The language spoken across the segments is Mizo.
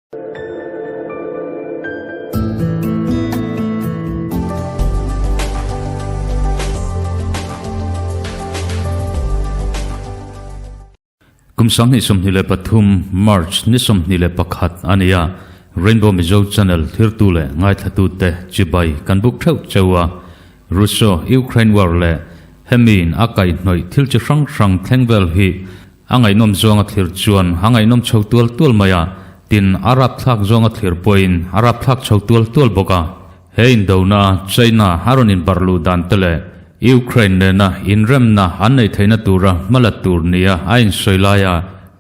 Kum 2023 March ni 21 a ni a, Rainbow Mizo Channel thirtu leh ngaithlatute chibai kan buk theuh cheu a. Russo-Ukraine War leh hemiin a kaihhnawih thil chi hrang hrang thleng vel hi A ngaihnawm zawnga thlir chuan a ngaihnawm chho tual tual mai a, tin a rapthlak zawnga thlir pawhin a rapthlak chho tual tual bawk a. He indona a China a rawn inbarh luh dan te leh Ukraine nena inremna an neih theihna tura hmala tur nia a insawi laia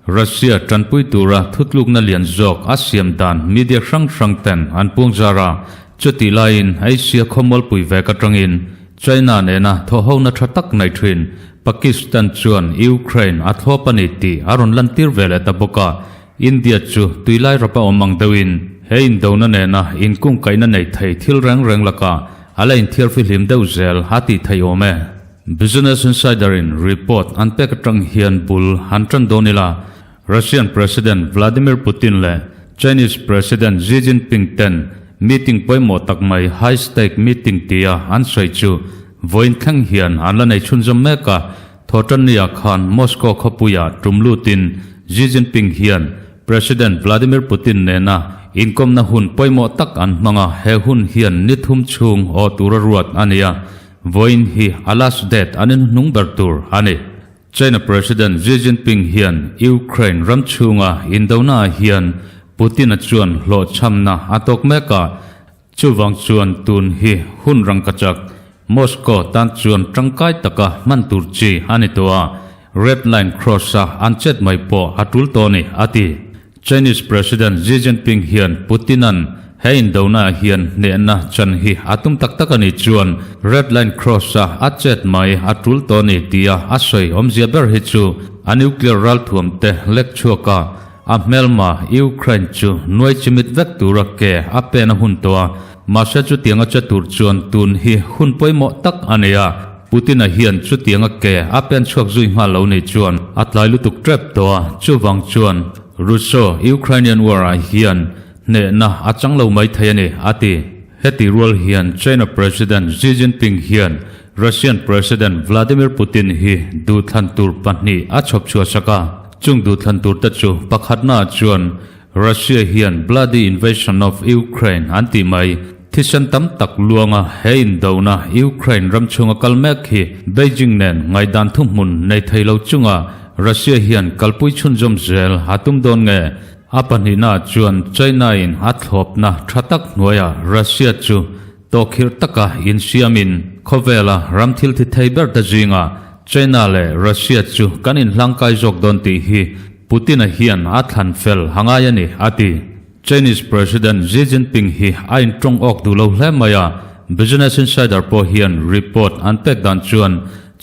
Russia tanpui tura thutlukna lian zawk a siam dan media hrang hrang ten an puang zar a, chutih laiin Asia khawmualpui vek atangin China nena thawhhona tha tak nei thin Pakistan chuan Ukraine a thlawp a ni tih a rawn lantir ve leh ta bawk a, India chu tuilai rapa awm ang deuhin he indona nena inkungkaihna nei thei thil reng reng lakah a la inthiarfihlim deuh zel a tih theih awm e. Business Insider-in report an pek atang hian bul han tan dawn ila, Russian President Vladimir Putin leh Chinese President Xi Jinping ten meeting pawimawh tak mai high stake meeting tia an sawi chu vawiin thleng hian an la nei chhunzawm mek a, Thawhtannia khan Moscow khawpuiah tum lutin Xi Jinping hian President Vladimir Putin nena inkawmna hun pawimawh tak an hmang a, he hun hian ni thum chhung aw tura ruat a ni a, vawiin hi a last date an inhnung ber tur a ni. China President Xi Jinping hian Ukraine ram chhunga indonaah hian Putin-a chuan hlawhchhamna a tawk mek a, chuvang chuan tun hi hun rangkachak Moscow tan chuan tangkai taka hman tur chi a ni tawh a, red line cross-a an chet mai pawh a tul tawh a ni, a ti. Chinese President Xi Jinping hian Putin-a'n he indonaah hian hnehna chan hi a tum tak tak a nih chuan red line cross-a a chet mai a tul tawh a ni tia a sawi awmzia ber hi chu a nuclear ralthuam te lek chhuak a, a hmelma Ukraine chu nuai chimit vek tura ke a pen a hun tawh a, mahse chutianga che tur chuan tun hi hun pawimawh tak a nei a. Putin-a hian chutianga ke a pen chhuak zui nghal lo nih chuan a tlai lutuk tep tawh a, chuvang chuan Russo-Ukrainian War-ah hian hnehna a chang lo mai thei a ni, a ti. Heti rual hian China President Xi Jinping hian Russian President Vladimir Putin hi duhthlan tur pahnih a chhawp chhuah sak a, chung duhthlan tur te chu pakhatnaah chuan Russia hian bloody invasion of Ukraine an tih mai. Thisen tam tak luanga he indona Ukraine ram chhunga kal mek hi Beijing nen ngaihdan thuhmun nei thei lo chunga Russia hian kalpui chhunzawm zel a tum dawn nge? A pahnihna chuan China in a thlawpna tha tak hnuaia Russia chu tawhkhirh taka insiamin khawvela ram thil thi thei ber te zinga China leh Russia chu kan inhlangkai zawk dawn tih hi Putin-a hian a thlan fel a ngai a ni, a ti. Chinese President Xi Jinping hi a intawng awk duh lo hle mai a, Business Insider pawh hian report an pek dan chuan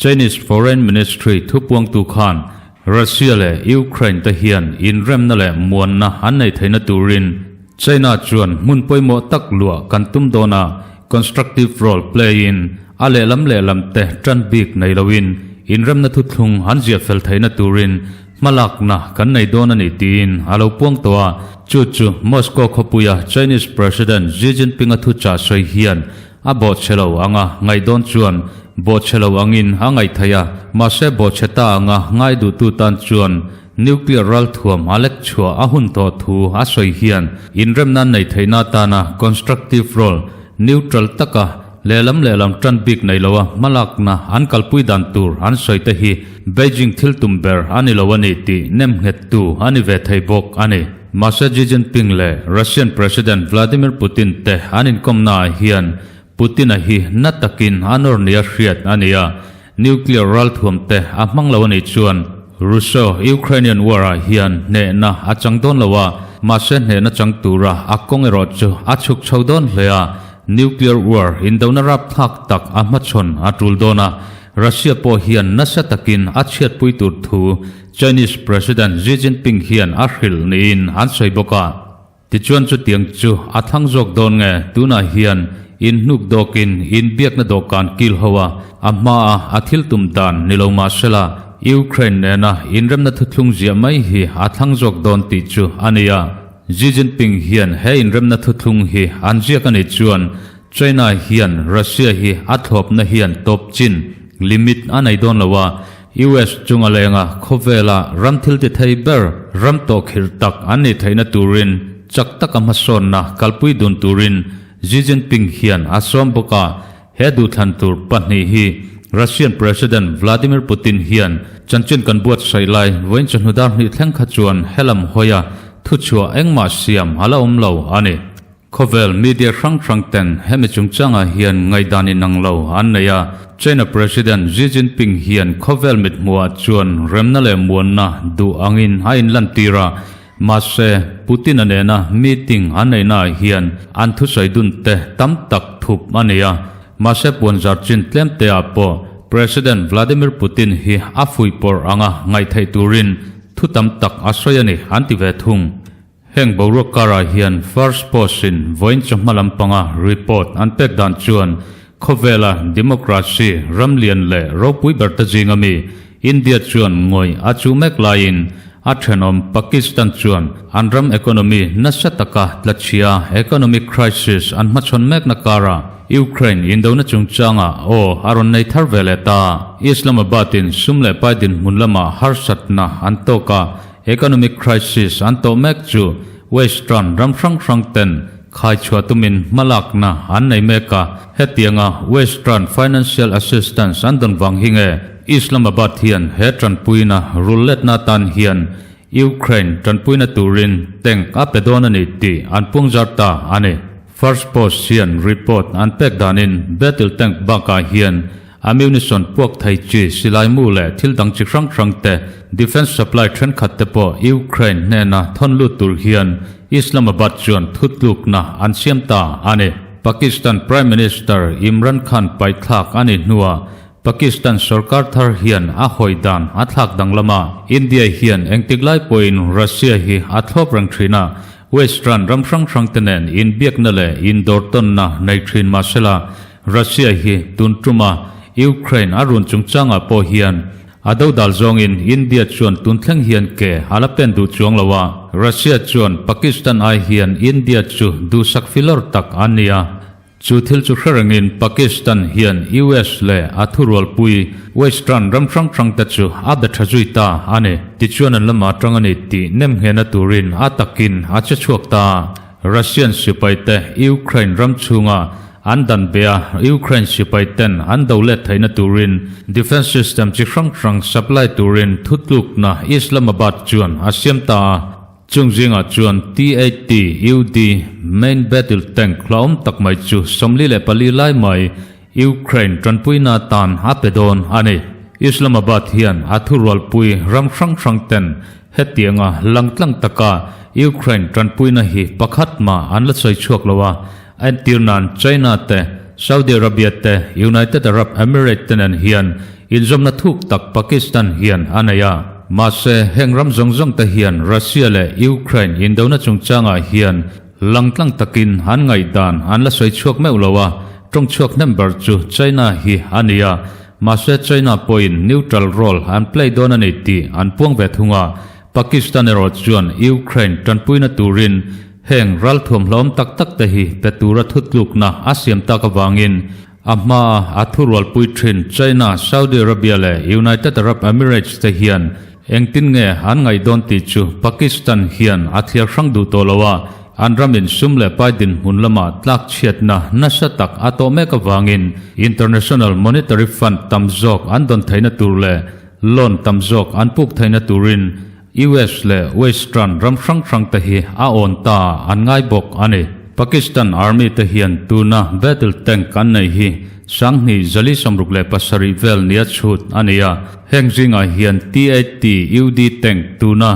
Chinese Foreign Ministry thupuangtu khan Russia leh Ukraine te hian inremna leh muanna an nei theihna turin China chuan hmun pawimawh tak luah kan tum dawn a, constructive role play-in a lehlam lehlam te tan bik nei loin inremna thuthlung an ziah fel theihna turin Hmalakna kan nei dawn a ni tiin a lo puang tawh a, chu chu Moscow khawpuia Chinese President Xi Jinping-a thuchah sawi hian a bawhchhe lo anga ngaih dawn chuan bawhchhe lo angin a ngaih theih a, mahse bawhchhe ta anga ngai duhtu tan chuan nuclear ralthuam a lek chhuah a hun tawh thu a sawi hian inremna nei theihna atana constructive role neutral taka Lehlam lehlam tan bik nei loa hmalakna an kalpui dan tur an sawi te hi Beijing thil tum ber a ni lo a ni tih nemnghettu a ni ve thei bawk a ni. Mahse Xi Jinping leh Russian President Vladimir Putin te an inkawmnaah hian Putin-a hi na takin a nawr nia hriat a ni a, nuclear ralthuam te a hmang lo a nih chuan Russo-Ukrainian War-ah hian hnehna a chang dawn lo a, mahse hnehna chang tura a kawng erawh chu a chhuk chho dawn hle a, Nuclear war indona rapthlak tak a hmachhawn a tul dawn a, Russia pawh hian nasa takin a chhiatpui tur thu Chinese President Xi Jinping hian a hrilh niin an sawi bawk a. Tichuan chutiang chu a thlang zawk dawn nge tunah hian inhnuk dawkin inbiakna dawhkan kil ho a, a hmaa a thil tum dan ni lo mah sela Ukraine nena inremna thuthlung ziah mai hi a thlang zawk dawn tih chu a ni a. Xi Jinping hian he inremna thuthlung hi an ziak a nih chuan China hian Russia hi a thlawpna hian tawp chin, limit, a nei dawn lo a, US chunga lenga khawvela ram thil ti thei ber ram tawhkhirh tak an nih theihna turin chak taka hmasawnna kalpui dun turin Xi Jinping hian a sawm bawk a. He duhthlan tur pahnih hi Russian President Vladimir Putin hian chanchin kan buatsaih lai vawiin chawhnu dar hnih thleng kha chuan helam hawia thuchhuah engmah siam a la awm lo a ni. Khawvel media hrang hrang ten hemi chungchangah hian ngaihdan inang lo an nei a, China President Xi Jinping hian khawvel mithmuhah chuan remna leh muanna duh angin a inlantir a, Mahse, Putin-a nena meeting an neihnaah hian an thusawi dun te tam tak thup a ni a. Mahse, puanzar chin tlem teah pawh President Vladimir Putin hi a fuihpawrh anga ngaihtheih turin thu tam tak a sawi a ni an ti ve thung. Heng boruak karah hian First Post-in vawiin chawhma lampanga report an pek dan chuan khawvela democracy ram lian leh ropui ber te zinga mi India chuan ngawih a chu mek laiin a thenawm Pakistan chuan an ram economy nasa taka tlachhia economic crisis an hmachhawn mekna karah Ukraine indona chungchangah aw a rawn nei thar ve leh ta. Islamabad-in sum leh pai dinhmun lamah harsatna an tawk a, economic crisis an tawh mek chu Western ram hrang hrang ten Khaichhuah tumin hmalakna an nei mek a, hetianga Western financial assistance an dawn vang hi nge Islamabad hian he tanpuina rulletna atan hian Ukraine tanpuina turin tank a pe dawn a ni tih an pungzar ta a ni. First Post hian report an pek danin battle tank bakah hian Ammunition puak thei chi, silai mu leh thil dang chi hrang hrang te, defence supply thenkhat te pawh Ukraine hnena thawn lut tur hian Islamabad chuan thutlukna an siam ta a ni. Pakistan Prime Minister Imran Khan paithlak a nih hnuah Pakistan sorkar thar hian a hawi dan a thlak danglam a, India hian engtik lai pawhin Russia hi a thlawp reng thin a, Western ram hrang hrang te nen inbiakna leh indawrtawnna nei thin mahsela Russia hi tun tuma Ukraine a run chungchangah pawh hian a dodal zawngin India chuan tun thleng hian ke a la pen duh chuang lo a, Russia chuan Pakistan ai hian India chu duhsak filawr tak an ni a. Chu thil chu hre rengin Pakistan hian US leh a thurualpui Western ram hrang hrang te chu a be tha zui ta a ni. Tichuan an lamah atang a ni tih nemnghehna turin a takin a che chhuak ta. Russian sipaite Ukraine ram chhunga an dan be a, Ukraine sipaiten an do let theihna turin defence system chi hrang hrang supply turin thutlukna Islamabad chuan a siam ta a. Chung zingah chuan T-80 UD main battle tank hlauhawm tak mai chu 44 lai mai Ukraine tanpuina atan a pe dawn a ni. Islamabad hian a thurualpui ram hrang hrang ten hetianga langtlang taka Ukraine tanpuina hi pakhat mah an la sawi chhuak lo a, entir nan China te, Saudi Arabia te, United Arab Emirates te nen hian inzawmna thuk tak Pakistan hian a nei a. Mahse, heng ram zawng zawng te hian Russia leh Ukraine indona chungchangah hian Langtlang takin an ngaihdan an la sawi chhuak meuh lo a, tawng chhuak hnem ber chu China hi a ni a, mahse China pawhin neutral role an play dawn a ni tih an puang ve thung a, Pakistan erawh chuan Ukraine tanpuina turin heng ralthuam hlawm tak tak te hi pe tura thutlukna a siam tak avangin a hmaa a thurualpui thin China, Saudi Arabia leh United Arab Emirates te hian Engtin nge an ngaih dawn tih chu Pakistan hian a thliar hrang duh tawh lo a, an ramin sum leh pai dinhmun lamah tlak chhiatna nasa tak a tawh mek avangin International Monetary Fund tam zawk an dawn theihna tur leh loan tam zawk an puk theihna turin US leh Western ram hrang hrang te hi a awn ta an ngai bawk a ni. Pakistan Army te hian tuna battle tank an nei hi 2467 vel nia chhut a ni a. Heng zingah hian T-80 UD tank tuna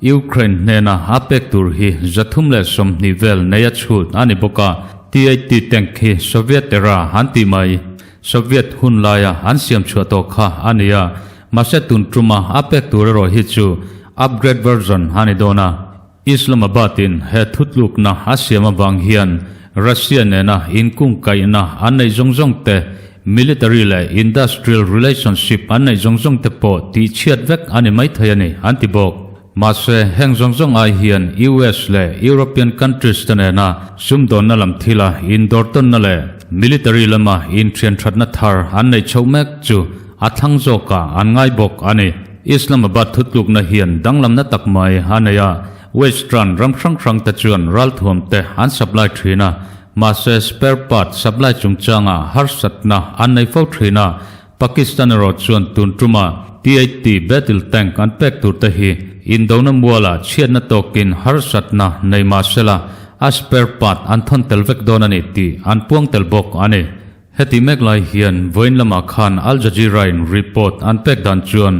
Ukraine hnena a pek tur hi 320 vel nei a chhut a ni bawk a. T-80 tank hi Soviet era an tih mai. Soviet hun laia an siam chhuah tawh kha a ni a, mahse tun tuma a pek tur erawh hi chu upgrade version a ni dawn a. Islamabad-in he thutlukna a siam avang hian Russia nena inkungkaihna an neih zawng zawng te, military leh industrial relationship an neih zawng zawng te pawh tihchhiat vek a ni maithei a ni, an ti bawk. Mahse, heng zawng zawng ai hian US leh European countries te nena sumdawnna lam thila indawrtawnna leh military lama inthianthatna thar an neih chhoh mek chu a thlang zawkah an ngai bawk a ni. Islamabad thutlukna hian danglamna tak mai a nei a, Western ram hrang hrang te chuan ralthuam te an supply thin a, mahse spare part supply chungchangah harsatna an nei fo thin a, Pakistan erawh chuan tun tuma T-80 battle tank an pek tur te hi indona mualah chhiatna tawkin harsatna nei mah sela a spare part an thawn tel vek dawn a ni tih an puang tel bawk a ni. Heti mek lai hian vawiin lamah khan Al Jazeera-in report an pek dan chuan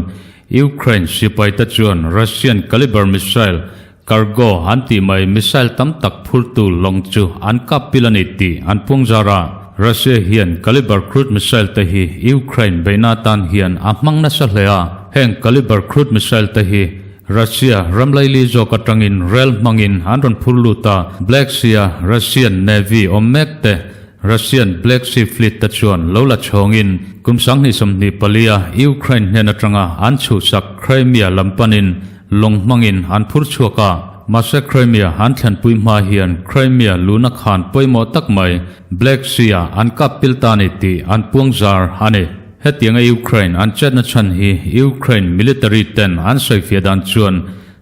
Ukraine sipai te chuan Russian Kalibr missile Cargo an tih mai missile tam tak phurtu lawng chu an kap pil a ni tih an puang zar a. Russia hian Kalibr cruise missile te hi Ukraine beihna atan hian a hmang nasa hle a. Heng Kalibr cruise missile te hi Russia ram laili zawk atangin rel hmangin an rawn phur lut a, Black Sea-a Russian Navy awm mek te Russian Black Sea Fleet te chuan lo la chhawngin kum 2024-a Ukraine hnen atanga an chhuhsak Crimea lam panin lawng hmangin an phur chhuak a. Mahse Crimea an thlenpui hma hian Crimea luna khan pawimawh tak mai Black Sea-ah an kap pil ta ni tih an puang zar a ni. Hetianga Ukraine an chetna chhan hi Ukraine military ten an sawifiah dan chuan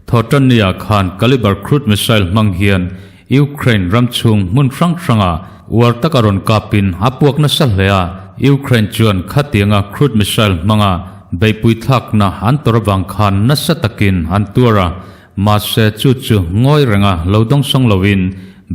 Thawhtanni-ah khan Kalibr cruise missile hmang hian Ukraine ram chhung hmun hrang hrangah uar taka rawn kapin a puak nasa hle a, Ukraine chuan khatianga cruise missile hmanga beihpui thlakna an tawrh avang khan nasa takin an tuar a, mahse chu chu ngawi renga lo dawngsawng loin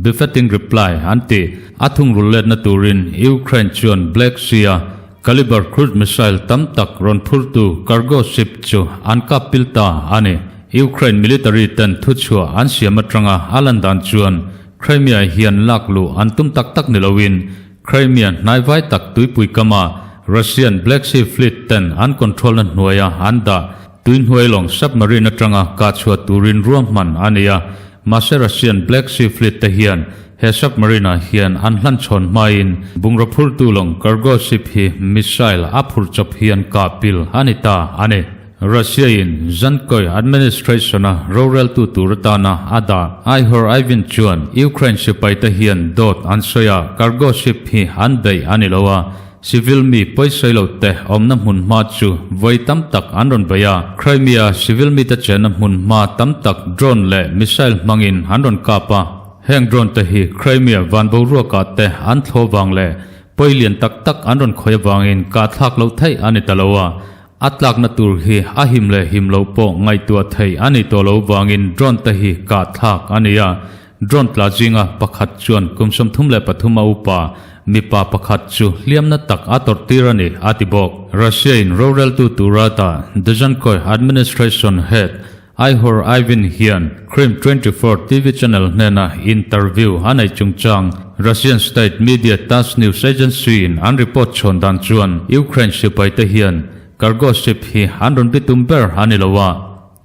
befitting reply an ti. A thungrul letna turin Ukraine chuan Black Sea-a Kalibr cruise missile tam tak rawn phurtu cargo ship chu an kap pil ta a ni. Ukraine military ten thuchhuah an siam atanga a lan dan chuan Crimea hian lak luh an tum tak tak ni loin Crimea hnaivai tak tuipui kama Russian Black Sea Fleet ten an control na hnuaia an dah tuihnuai lawng submarine atanga kahchhuah turin ruahman a ni a. Mahse Russian Black Sea Fleet te hian he submarine ah hian an hlan chhawn hmain bungraw phurtu lawng cargo ship hi missile a phur chawp hian kah pil a ni ta a ni. Russia in Dzhankoi administration a roreltu tur atana a dah Ihor Ivin chuan Ukraine sipai te hian dawt an sawi a, cargo ship hi an beih a ni lo a, Civil mi pawisawi lo te awmna hmun hma chu vawi tam tak an rawn bei a, Crimea civil mite chenna hmun hma tam tak drone leh missile hmangin an rawn kap a. Heng drone te hi Crimea van boruakah te an thlawh vang leh pawi lian tak tak an rawn khawi avangin kahthlak loh theih a ni ta lo a, a tlakna tur hi a him leh him loh pawh ngaihtuah theih a ni tawh lo vangin drone te hi kahthlak a ni a. Drone tla zinga pakhat chuan kum 33 a upa mipa pakhat chu hliamna tak a tawrh tir a ni, a ti bawk. Russia-in roreltu tura dah Dzhankoi administration head Ihor Ivin hian Krym 24 TV channel hnena interview a nei chungchang Russian state media Tass news agency-in an report chhawn dan chuan Ukraine sipaite hian cargo ship hi an rawn bitum ber a ni lo a,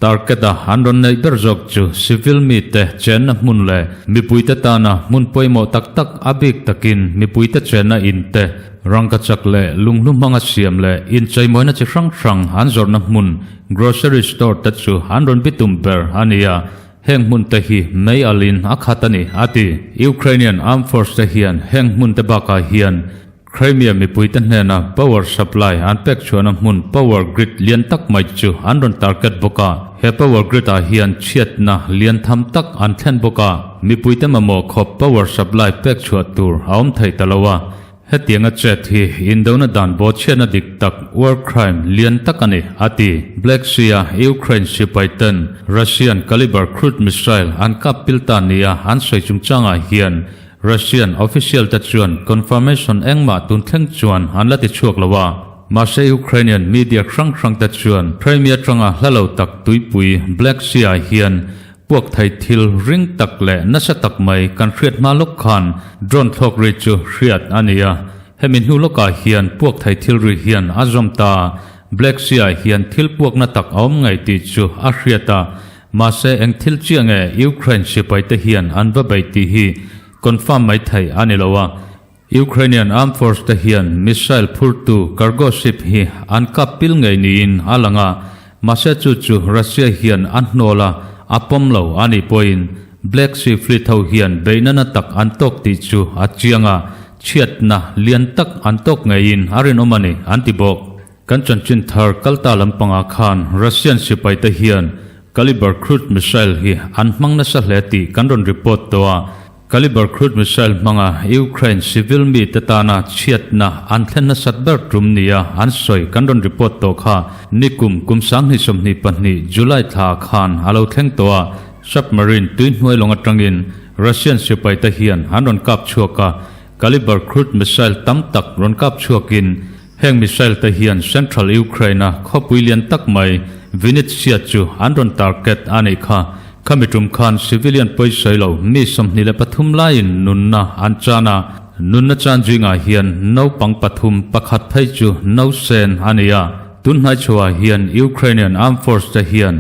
Target-a an rawn neih ber zawk chu civil mite chenna hmun leh mipuite tana hmun pawimawh tak tak a bik takin mipuite chenna in te, rangkachak leh lunghlu hmanga siam leh incheimawina chi hrang hrang an zawrhna hmun grocery store te chu an rawn bitum ber a ni a, heng hmun te hi mei alin a khat a ni, a ti. Ukrainian Armed Force te hian heng hmun te bakah hian Crimea mipuite hnena power supply an pek chhuahna hmun power grid lian tak mai chu an rawn target bawk a. He power grid ah hian chhiatna lian tham tak an thlen bawk a, mipuite mamawh khawp power supply pek chhuah tur a awm thei ta lo a. Hetianga chet hi indona dan bawhchhiatna dik tak war crime lian tak a ni, a ti. Black Sea-a Ukraine sipai ten Russian Kalibr cruise missile an kap pil ta nia an sawi chungchangah hian Russian official te chuan confirmation engmah tun thleng chuan an la ti chhuak lo a, mahse Ukrainian media hrang hrang te chuan Crimea tanga hla lo tak tuipui Black Sea ah hian puak thei thil ring tak leh nasa tak mai kan hriat hma lawk khan drone thlawk ri chu hriat a ni a, hemi hnu lawkah hian puak thei thil ri hian a zawm ta a, Black Sea ah hian thil puakna tak a awm ngei tih chu a hriat a. Mahse eng thil chiah nge Ukraine sipai te hian an va beih tih hi confirm mai theih a ni lo a. Ukrainian Armed Force te hian missile phurtu cargo ship hi an kap pil ngei niin a lang a. Mahse chu chu Russia hian a hnawl a, a pawm lo a nih pawhin Black Sea Fleet ho hian beihna na tak an tawk tih chu a chiang a, chhiatna lian tak an tawk ngeiin a rinawm a ni, an ti bawk. Kan chanchin thar kalta lampangah khan Russian sipaite hian Kalibr cruise missile hi an hmang nasa hle tih kan rawn report tawh a. Kalibr cruise missile hmanga Ukraine civil mite tana chhiatna an thlen nasat ber tum nia an sawi kan rawn report tawh kha nikum kum 2022 July thla khan a lo thleng tawh a. Submarine tui hnuai lawng atangin Russian sipaite hian an rawn kap chhuak a, Kalibr cruise missile tam tak rawn kap chhuakin Heng missile te hian Central Ukraine-a khawpui lian tak mai Vinnytsia chu an rawn target a nih kha. Khami tum khan civilian pawisawi lo mi 23 laiin nunna an chan a, nunna chan zingah hian naupang pathum pakhat phei chu nausen a ni a. Tunhnai chhuah hian Ukrainian Armed Force te hian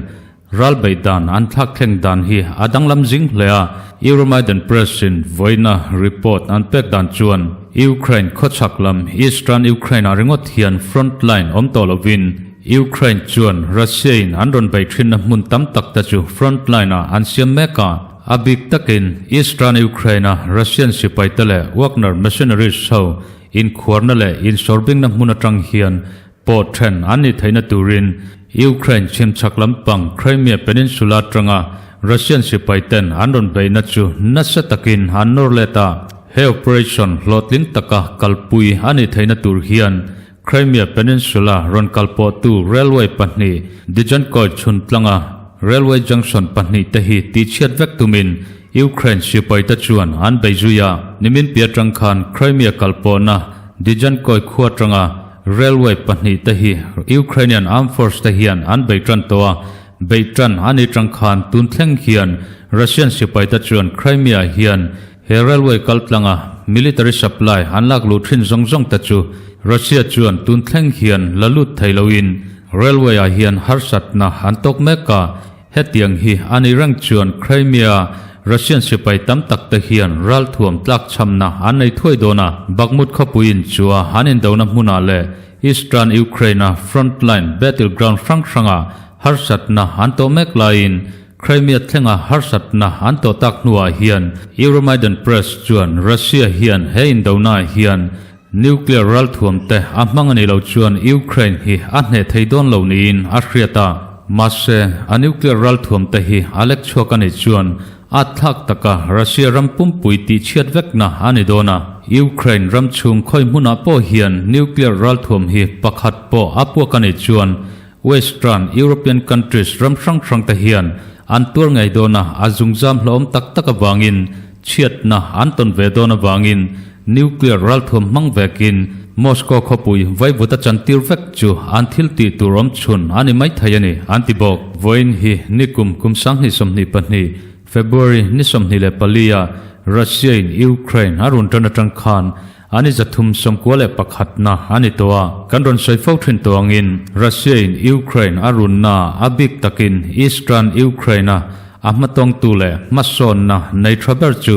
Ralbeih dan an thlak thleng dan hi a danglam zing hle a, Euromaidan Press-in vawiina report an pek dan chuan Ukraine khawchhak lam Eastern Ukraine-ah ringawt hian front line awm tawh lovin Ukraine chuan Russia-in an rawn beih thinna hmun tam tak te chu front line-ah an siam mek a. A bik takin Eastern Ukraine-a Russian sipaite leh Wagner mercenaries ho inkhuarna leh insawrbingna hmun atang hian Pawh then an nih theihna turin Ukraine chhimchhak lampang Crimea Peninsula atanga Russian sipai ten an rawn beihna chu nasa takin an nawr let a. He operation hlawhtling taka kalpui a nih theihna tur hian Crimea Peninsula rawn kalpawhtu railway pahnih Dzhankoi chhun tlanga railway junction pahnih te hi tihchhiat vek tumin Ukraine sipai te chuan an bei zui a. Nimin piah atang khan Crimea kalpawhna Dzhankoi khua atanga Railway pahnih te hi Ukrainian Armed Force te hian an bei tan tawh a, bei tan a ni tang khan tun thleng hian Russian sipai te chuan Crimea hian he railway kal tlanga military supply an lak luh thin zawng zawng te chu Russia chuan tun thleng hian la lut thei loin railway ah hian harsatna an tawk mek a. Hetiang hi a ni reng chuan Crimea Russian sipai tam tak te hian ralthuam tlakchhamna an nei thuai dawn a, Bakhmut khawpuiin chua an indona hmunah leh Eastern Ukraine-a frontline battleground hrang hranga harsatna an tawh mek laiin Crimea thlenga harsatna an tawh tak hnuah hian Euromaidan Press chuan Russia hian he indonaah hian Nuclear ralthuam te a hmang a nih loh chuan Ukraine hi a hneh thei dawn lo niin a hriat a. Mahse, a nuclear ralthuam te hi a lek chhuak a nih chuan a thlak taka Russia ram pumpui tihchhiat vekna a ni dawn a. Ukraine ram chhung khawi hmunah pawh hian nuclear ralthuam hi pakhat pawh a puak a nih chuan Western European countries ram hrang hrang te hian an tuar ngei dawn a, a zungzam hlauhawm tak tak avangin chhiatna an tawn ve dawn avangin Nuclear ralthuam hmang vekin Moscow khawpui vaivut a chantir vek chu an thil tih tur awm chhun a ni maithei a ni, an ti bawk. Vawiin hi nikum kum 2022 February ni 24 ah Russia-in Ukraine a run tan atang khan a ni 391 na a ni tawh a. Kan rawn sawi fo thin tawh angin Russia-in Ukraine a runna a bik takin Eastern Ukraine-a a hmatawngtu leh hmasawnna nei tha ber chu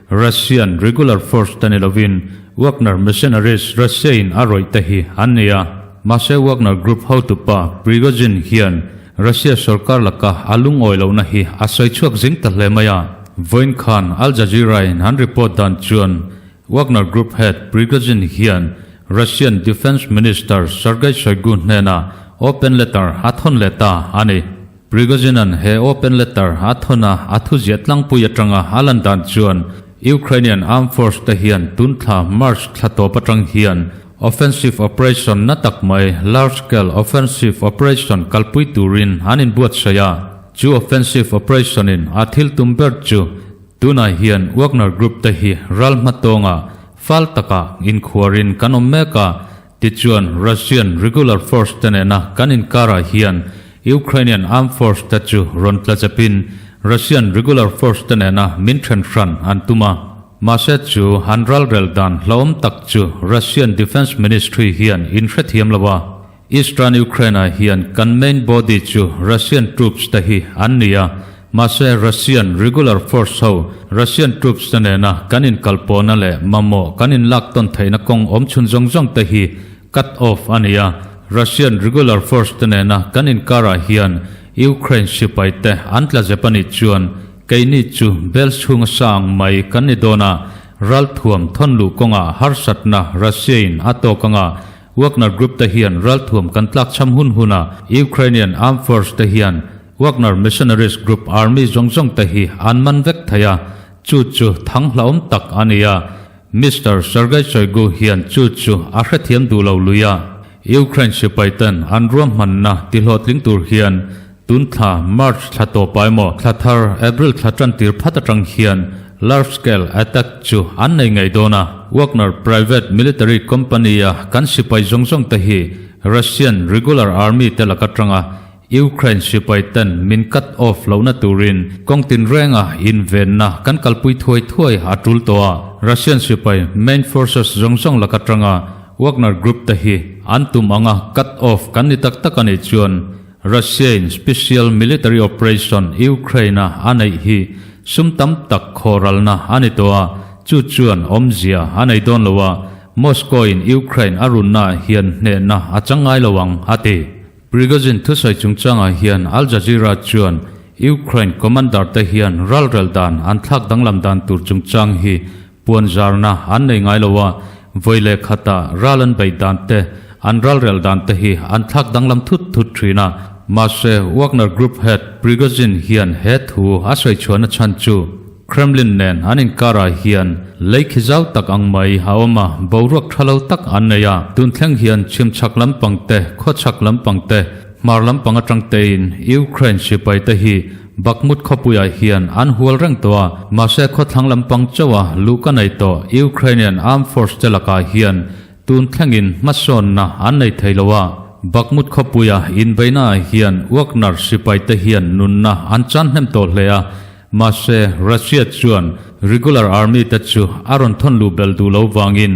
Russian regular force te ni lovin Wagner mercenaries Russia-in a rawih te hi an ni a. Mahse Wagner Group hotupa Prigozhin hian Russia sorkar laka a lungawi lohna hi a sawi chhuak zing ta hle mai a. Vawiin khan Al Jazeera-in an report dan chuan Wagner Group head Prigozhin hian Russian Defence Minister Sergei Shoigu hnenah open letter a thawn leh ta a ni. Prigozhin-a'n he open letter a thawn a, a thuziah tlangpui atanga a lan dan chuan Ukrainian Armed Force te hian tun thla March thla tawp atang hian offensive operation na tak mai large scale offensive operation kalpui turin an inbuatsaih a. Chu offensive operation in a thil tum ber chu tunah hian Wagner Group te hi ral hmatawnga fal taka inkhuarin kan awm mek a, Tichuan, Russian regular force te nena kan inkarah hian Ukrainian armed force te chu rawn tla chepin Russian regular force te nena min then hran an tum a. Mahse chu han ralrel dan hlauhawm tak chu Russian Defence Ministry hian in hrethiam lo a. Eastern Ukraine-ah hian kan main body chu Russian troops te hi an ni a. Mahse Russian regular force ho Russian troops te nena kan inkalpawhna leh mamawh kan inlak tawn theihna kawng awm chhun zawng zawng te hi cut off a ni a. Russian regular force te nena kan inkarah hian Ukraine sipai te an tla zep a nih chuan keini chu bel chhunga sa ang mai kan ni dawn a, ralthuam thawn luh kawngah harsatna Russia in a tawk anga Wagner Group te hian ralthuam kan tlakchham hun huna Ukrainian Armed Force te hian Wagner Mercenaries Group army zawng zawng te hi an man vek thei a, chu chu thang hlauhawm tak a ni a. Mister Sergei Shoigu hian chu chu a hrethiam duh lo lui a, Ukraine sipai ten an ruahmanna tihlawhtling tur hian tun thla March thla tawpa emaw thla thar April thla tan tir phat atang hian large scale attack chu an nei ngei dawn a. Wagner private military company a kan sipai zawng zawng te hi Russian regular army te lak atanga Ukraine sipai ten min cut off lohna turin kawng tinrenga invenna kan kalpui thuai thuai a tul tawh a, Russian sipai main forces zawng zawng lak atanga Wagner Group te hi an tum anga cut off kan ni tak tak a nih chuan Russia in special military operation Ukraine a a neih hi sum tam tak khawralna a ni tawh a, chu chuan awmzia a nei dawn lo a, Moscow in Ukraine a runna hian hnehna a chang ngai lo ang a ti. Prigozhin thusawi chungchangah hian Al Jazeera chuan Ukraine commander te hian ralrel dan an thlak danglam dan tur chungchang hi puan zarna an nei ngai lo a, vawi leh khatah ral an beih dan te, an ralrel dan te hi an thlak danglam thut thut thin a. Mahse, Wagner Group head Prigozhin hian he thu a sawi chhuahna chhan chu Kremlin nen an inkarah hian lei khi zau tak ang mai a awm a, boruak tha lo tak an nei a. Tun thleng hian chhimchhak lampang te, khawchhak lampang te, hmar lampang atang tein Ukraine sipai te hi Bakhmut khawpuiah hian an hual reng tawh a, mahse khawthlang lampang chauha luh ka nei tawh Ukrainian Armed Force te lakah hian tun thlengin hmasawnna an nei thei lo a. Bakhmut khawpuia inbeihnaah hian Wagner sipai te hian nunna an chan hnem tawh hle a, Mahse, Russia chuan regular army te chu a rawn thawn luh belh duh lo vangin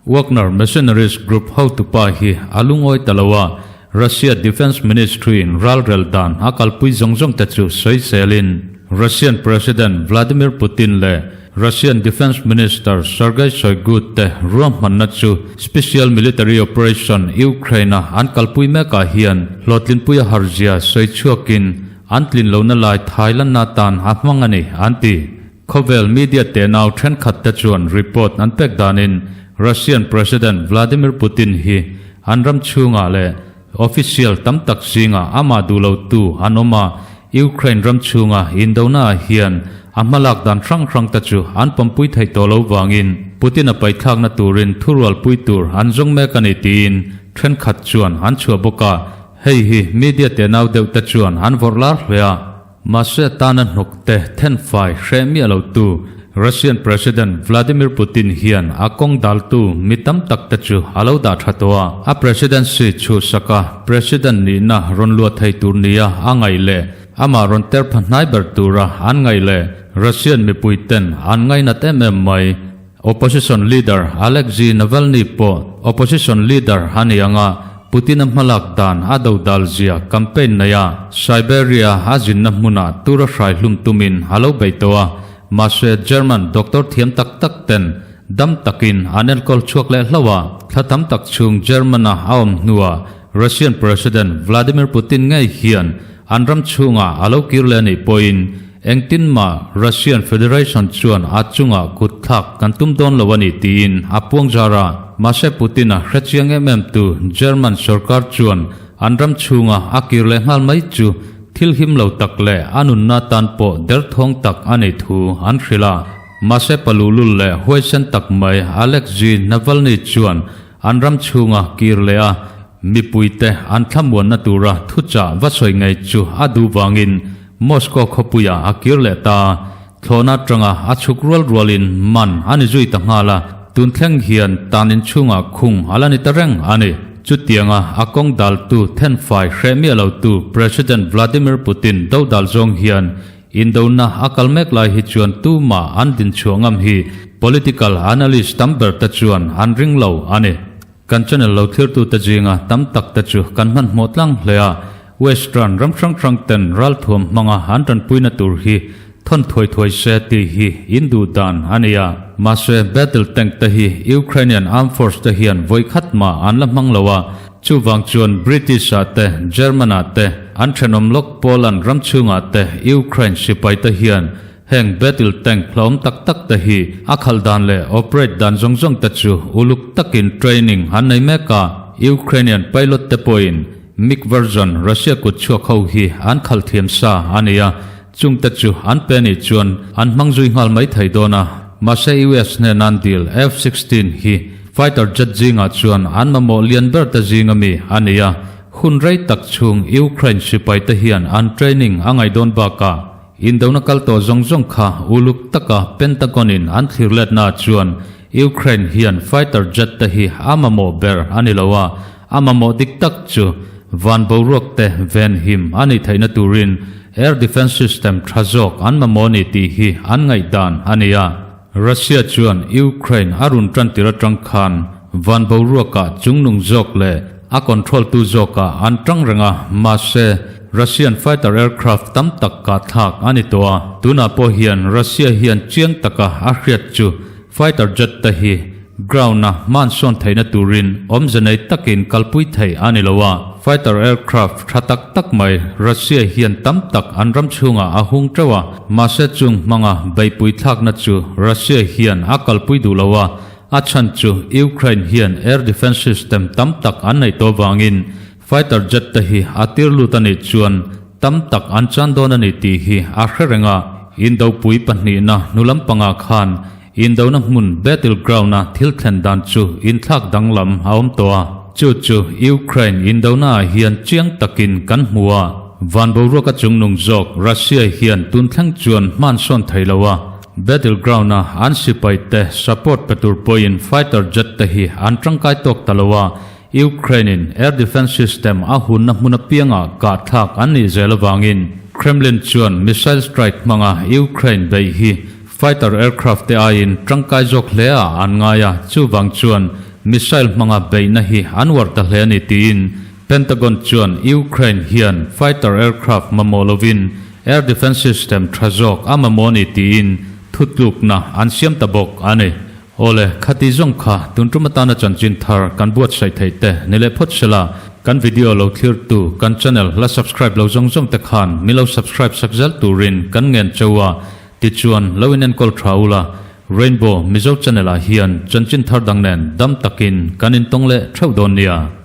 Wagner mercenaries group hotupa hi a lungawi ta lo a, Russia Defence Ministry in ralrel dan a kalpui zawng zawng te chu sawi selin Russian President Vladimir Putin leh Russian Defence Minister Sergei Shoigu te ruahmanna chu special military operation Ukraine-a an kalpui mekah hian hlawhtlinpui a harzia sawi chhuakin An tlin lohna lai Thailand atan a hmang a ni, an ti. Khawvel media tenau thenkhat te chuan report an pek danin Russian President Vladimir Putin hi an ram chhungah leh official tam tak zingah amah duh lotu an awm a, Ukraine ram chhunga indonaah hian a hmalak dan hrang hrang te chu an pawmpui theih tawh lo vangin Putin-a paithlakna turin thurualpui tur an zawng mek a ni tiin thenkhat chuan an chhuah bawk a. Hei hi media tenau deuh te chuan an vawrh lar hle a, mahse tana hnawk te thenfai hreh miah lo tu Russian President Vladimir Putin hian a kawng daltu mi tam tak te chu a lo dah tha tawh a. A presidency chhuhsak a president nihna rawn luah thei tur nia a ngaih leh amah rawn ter pha hnai ber tura an ngaih leh Russian mipui ten an ngainat em em mai. Opposition leader Alexei Navalny pawh opposition leader a ni ang a, Putin-a hmalak dan a dodal zia campaign nei a, Siberia a zinna hmunah tura hrai hlum tumin a lo bei tawh a, mahse German doctor thiam tak tak ten dam takin an enkawl chhuak leh hlauh a, thla tam tak chhung German-a a awm hnuah Russian President Vladimir Putin ngei hian an ram chhungah a lo kir leh a nih pawhin Engtin mah Russian Federation chuan a chungah kut thlak kan tum dawn lo a ni tiin a puang zar a. Mahse Putin-a hrechiang em em tu German sorkar chuan an ram chhunga a kir leh nghal mai chu thil him lo tak leh a nunna tan pawh derthawng tak a nei thu an hrilh a. Mahse paluhlul leh huaisen tak mai Alexei Navalny chuan an ram chhunga kir leh a mipuite an thlamuanna tura thuchah va sawi ngei chu a duh vangin Moscow khawpuiah a kir leh ta. Thlawhna atanga a chhuk rual rualin man a ni zui ta nghal a, tun thleng hian tan inchhungah khung a la ni ta reng a ni. Chutianga a kawng daltu thenfai hreh miah lotu President Vladimir Putin dodal zawng hian indona a kal mek lai hi chuan tumah an dinchhuah ngam hi political analyst tam ber te chuan an ring lo a ni. Kan channel lo thlirtute zinga tam tak te chu kan hmanhmawh tlang hle a, Western ram hrang hrang ten ralthuam hmanga an tanpuina tur hi thawn thuai thuai se tih hi in duh dan a ni a. Mahse, battle tank te hi Ukrainian armed force te hian vawi khat mah an la hmang lo a. Chuvang chuan British-ah te, German-ah te, an thenawm lawk Poland ram chhungah te Ukraine sipaite hian heng battle tank hlauhawm tak tak te hi a khalh dan leh operate dan zawng zawng te chu uluk takin training an nei mek a. Ukrainian pilot te pawhin MiG version Russia kut chhuak ho hi an khalh thiam sa a ni a, chungte chu an pe nih chuan an hmang zui nghal mai thei dawn a. Mahse US hnen an deal F-16 hi Fighter jet zingah chuan an mamawh lian ber te zing ami a ni a, hun rei tak chhung Ukraine sipai te hian an training a ngaih dawn bakah indona kal tawh zawng zawng kha uluk taka Pentagon in an thlir letna ah chuan Ukraine hian fighter jet te hi a mamawh ber a ni lo a, a mamawh dik tak chu van boruak te venhim a nih theihna turin air defence system tha zawk an mamawh a ni tih hi an ngaihdan a ni a. Russia chuan Ukraine a run tantir atang khan van boruakah chungnung zawk leh a control tu zawkah an tang reng a, mahse Russian fighter aircraft tam tak kah thlak a ni tawh a. Tunah pawh hian Russia hian chiang taka a hriat chu fighter jet te hi ground-a hmansawn theihna turin awmze nei takin kalpui theih a ni lo a. Fighter aircraft tha tak tak mai Russia hian tam tak an ram chhungah a hung teuh a, mahse chung hmanga beihpui thlakna chu Russia hian a kalpui duh lo a, a chhan chu Ukraine hian air defence system tam tak an neih tawh vangin fighter jet te hi a tir lut a nih chuan tam tak an chan dawn a ni tih hi a hre reng a. Indopui pahnihna hnu lampangah khan Indona hmun battle ground-a thil thlen dan chu inthlak danglam a awm tawh a, chu chu Ukraine indonaah hian chiang takin kan hmu a. Van boruaka chungnung zawk Russia hian tun thleng chuan hman sawn thei lo a, battle ground-a an sipai te support pe tur pawhin fighter jet te hi an tangkai tawk ta lo a, Ukraine-in air defence system a hunna hmun apiangah kahthlak an nih zel avangin Kremlin chuan missile strike hmanga Ukraine beih hi Fighter aircraft te aiin tangkai zawk hle a an ngai a, chuvang chuan missile hmanga beihna hi an uar ta hle a ni tiin Pentagon chuan Ukraine hian fighter aircraft mamawh lovin air defence system tha zawk a mamawh a ni tiin thutlukna an siam ta bawk a ni. Awle, khati zawng kha tun tum atana chanchin thar kan buatsaih theih te ni leh phawt sela, kan video lo thlir tu kan channel la subscribe lo zawng zawng te khan min lo subscribe sak zel turin kan ngen cheu a, Tichuan, lo inenkawl tha ula, Rainbow Mizo Channel ah hian chanchin thar dang nen dam takin kan intawng leh theuh dawn nia.